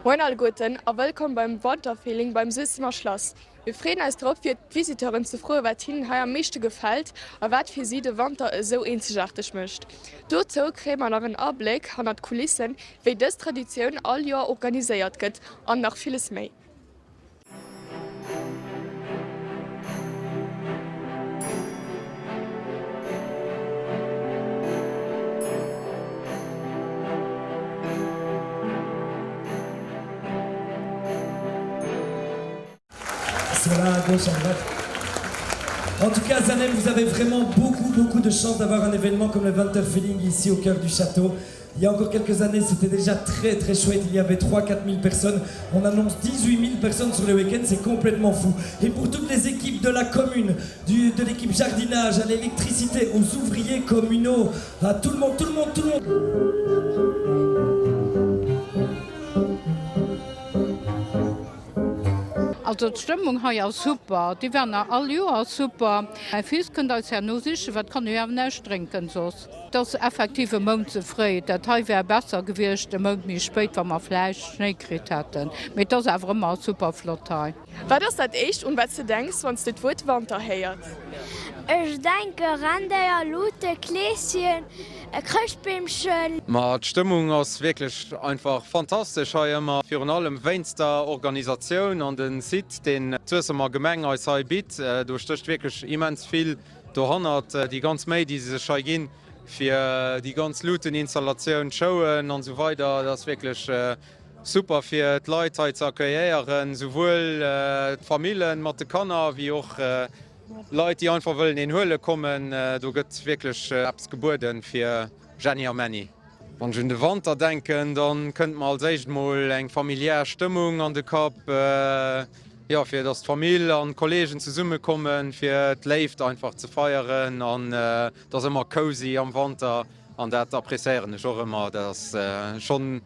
Moien alleguerten a wëllkomm beim Wanterfeeling beim Suessemer Schlass. Mir freeën eis drop fir d'Visiteuren ze froen wat hinnen hei am meeschte gefält a wat fir si de Wanter esou eenzegaarteg mécht. Dozou kréie mer nach en Abléck hannert d'Kulissen, wéi dës Traditioun all Joer organiséiert gëtt an nach villes méi. Voilà, à gauche, à droite. En tout cas, Zanem, vous avez vraiment beaucoup, beaucoup de chance d'avoir un événement comme le Winter Feeling ici au cœur du château. Il y a encore quelques années, c'était déjà très très chouette. Il y avait 3 4 000 personnes. On annonce 18 000 personnes sur le week-end, c'est complètement fou. Et pour toutes les équipes de la commune, du, de l'équipe jardinage, à l'électricité, aux ouvriers communaux, à tout le monde, tout le monde, tout le monde. Also d'Stëmmung hei ass super, déi war nach all Joer super. Mäi Fils kënnt eis herno sichen, wat kann e jo awer näischt drénken soss. Et ass effektiv e Mount ze fréi, dat hei wär besser gewiescht e Mount méi spéit, wa mer vläicht Schnéi kritt hätten, mee et ass awer ëmmer super flott hei. Wat ass dat éischt un wat s de denks wann s de d'Wuert Wanter héiers? Ech denke Rendéier, Luute, Kleeschen, e Chrëschtbeemchen. Ma d'Stëmmung ass wierklech einfach fantastesch hei ëmmer, virun allem wéinst der Organisatioun an de Site deen d'Suessemer Gemeng eis hei bitt. Do stécht wierklech immens vill dohannert, déi ganz Méi déi se sech hei ginn fir déi ganz Luuteninstallatioun, d'Showen an esou weider, dat ass wierklech super fir d'Leit hei ze accueilléieren, souwuel d'Famillen mat de Kanner wéi och Leit déi einfach wëllen een huele kommen. Do gëtt wierklech eppes gebueden fir Jeanny a Männy. Wann ech un de Wanter denken, da kënnt mer als éischt mol eng familiär Stëmmung an de Kapp, jo fir dass d'Famill an d'Kollegen zesumme kommen, fir d'Léift einfach ze feieren an et ass ëmmer cozy am Wanter an dat appréciéieren ech och ëmmer. Dat ass schonn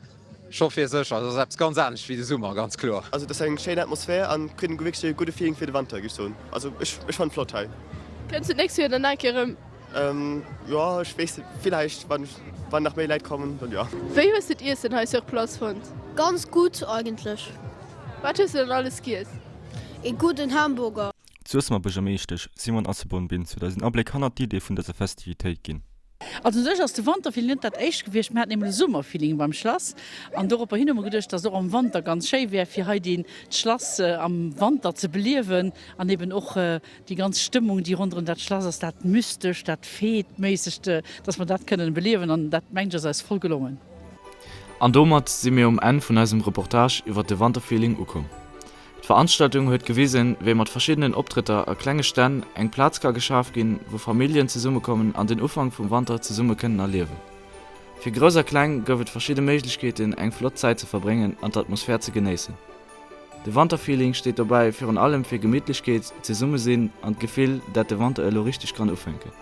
scho fir sech, also ass eppes ganz anescht wéi de Summer, ganz kloer. Also et ass eng schéin Atmosphär an kritt en wierklech e gudde Feeling fir de Wanter, géif ech soen. Also ech ech fannen et flott hei. Kënns du d'nächst Joer dann nach eng Kéier erëm? Jo, ech weess net, villäicht wann wann nach méi Läit kommen, dann jo. Wéi hues de d'Iessen hei sur place fonnt? Ganz gutt eigentlech. Wat hues de dann alles giess? Ee gudden Hamburger. D'Suessemer Buergermeeschtesch Simone Asselborn-Bintz huet eis en Abléck hannert d'Idee vun dëser Festivitéit ginn. Also u sech ass de Wanterfeeling net dat éischt gewiescht. Mir haten nämlech e Summerfeeling beim Schlass an doropper hin hu mer geduecht, dass et och am Wanter ganz schéi wär, fir hei deen d'Schlass am Wanter ze beliewen an eben och déi ganz Stëmmung, déi ronderëm dat Schlass ass, dat Mystescht, dat Feetméissegt, dass mer dat kënnen beliewen an dat, mengen ech, ass eis voll gelongen. An domat si mir um Enn vun eisem Reportage iwwert de Wanterfeeling ukomm. D'Veranstaltung huet gewisen, wéi mat verschiddenen Optrëtter a klenge Stänn eng Plaz ka geschaf ginn, wou Familljen zesummekommen an den Ufank vum Wanter zesumme kënnen erliewen. Fir Grouss a Kleng gouf et verschidde Méiglechkeeten, eng flott Zäit ze verbréngen an d'Atmosphär ze genéissen. De Wanterfeeling steet dobäi virun allem fir Gemittlechkeet, Zesummesinn an d'Gefill, dat de Wanter elo richteg kann ufänken.